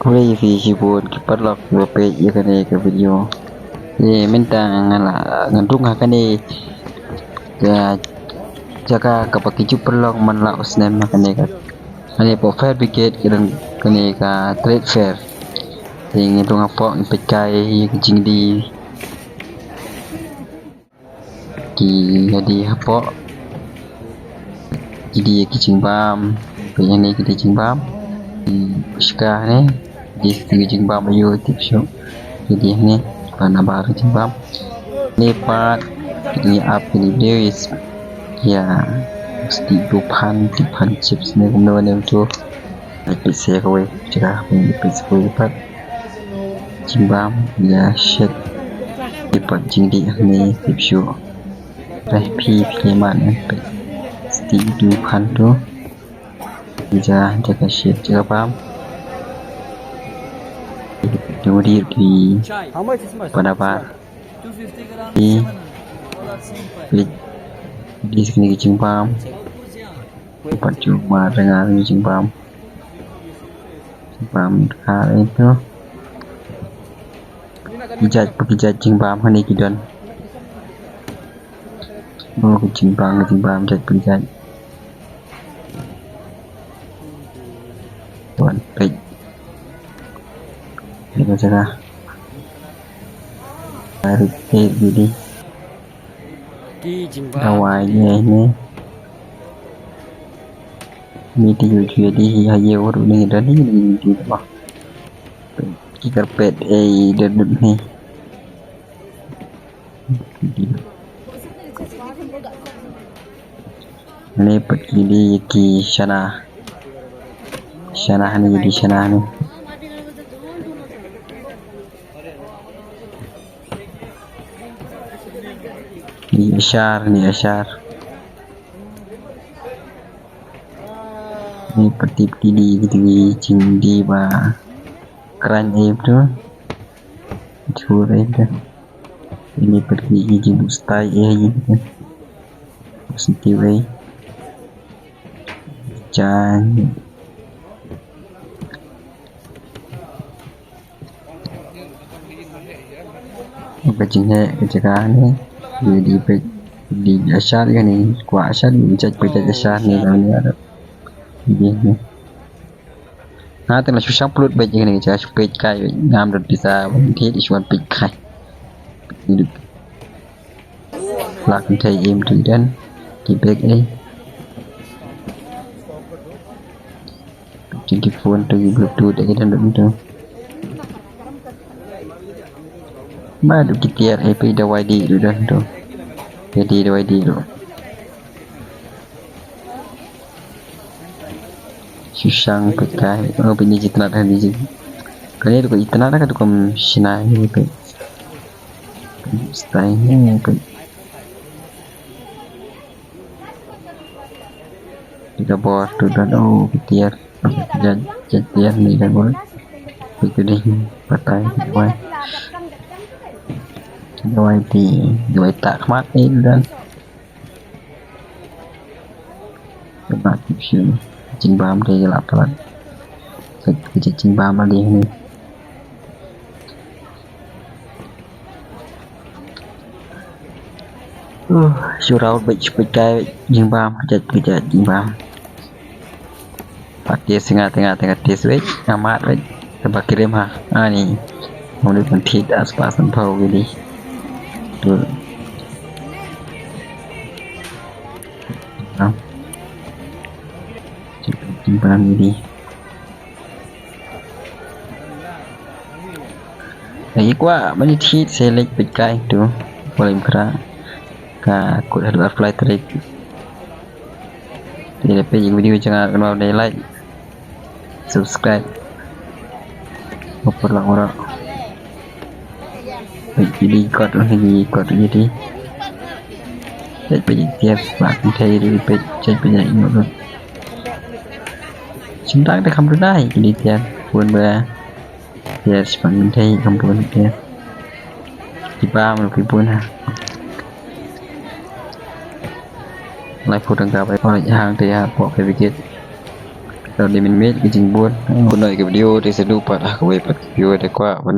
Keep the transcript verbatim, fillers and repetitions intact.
Khublei ïa phi shibun ki paralok kiba peit ïa kane ka video. Te mynta nga la, ngan rung ha kane ka jaka kaba ki ju pynlong man la u snem ha kane ka, kane hapoh Fire Brigade, ka don kane ka trade fair. Te ngan rung hapoh, ngan peit kai ïa ka jingdie. Ki ïa die hapoh. Ki die ki jingbam. Peit hangne ki die jingbam. Ki shka hangne. Die ki jingbam ayu tip shuh. Ki die hangne. Ba na bar jingbam. Hangne pat ki ap ki die, ïa stick, duphan, duphan chips ne kumno ne tu. Ai peit sa kawei jaka, peit sa kawei pat. Jingbam, ïa shet. Ïa pat jingdie hangne tip shuh. Ai phi phi man, eh, peit. Stick duphan tu. Ïa jaka shet, jaka bam. Dudi ki pada bar. Ïa peit. Peit sa kine ki jingbam. Pat ju ma rnga rnga jingbam. Jingbam ka ito. Ki jait, ki jait jingbam hangne ki don. Oh, ki jingbam, ki jingbam, jait, ki jait. Wan peit. Ni ka jaka. Tarik eh didi. Dawai ye ni. Ni ti yu ju di hi ha ye wadu ni da ni ni di ba. Ki karpet eh da dut ni. Ni pat ki di ki shana. Shana ni di shana ni. Ni ashar, ni ashar. Ni pat ki di, ki di jingdie ba kren eh tu. Jur eh tu. Ni pat ki di jingbuh style eh tu. Sensitive eh. Jan. Ka jingheh ka jaka ni. Di, di peit, di ashar ka ni. Kwah ashar ni, jait peit jait ashar ni, ka ni ada. Di ni. Ha, te la shu shang plut peit ka ni, jaka shu peit kai, ngam dot pisa, ban thied shu wan peit kai. Di. Plug in thei im tu dan. Ki bek eh. Ki phone tu ki Bluetooth eh, ki dan tu. Ba tu ki tiar eh, peit dawai di tu dan tu. Jadi dawai di tu. Shu shang peit kai. Oh, peit ni ji tnat, ni ji. Kane tu ko i tnat ka tu kam shna ni peit. Style ni peit. Kita bor tu dan, oh, ki tiar. Jait, jait tiar ni dan bor. Itu deh, patai, wai. Wai ti, wai tak mat ni dan. Ka ba tip shuh. Jingbam te ka la palat. Ka, ka jingbam la dei hangne. Uh, shu raut beit, shu peit kai jingbam, ka jait, ka jait jingbam. Pat test nga, test nga, test nga, test wei, nga mad wei. Kaba kirim ha. Ani. Ngam dei ban thied, ah, spah sanphew ki dei. Tu. Am. Check jingbam ki dei. Ai kwah ban thied, select peit kai tu. Palim kra. Ka kut hadu apply tarik. Te lada peit ïa ka video jong nga, kynmaw ban like, subscribe. Bapur lang ora. Peit video kot, lagi kot video. Peit peit tiar, bak thei di peit, peit peit ïa ino. Sintang te kham tu dei ki tiar, bun ba. Yes, pang thei kham bun tiar. Ki bam ruh ki bun ha. Lai put dang ka bai poi hang te ha pok ke bikit. Lada mynmiet ki jingbun, kut noh ïa ki video, te sa duh pat ha kawei pat ki view, te kwah ban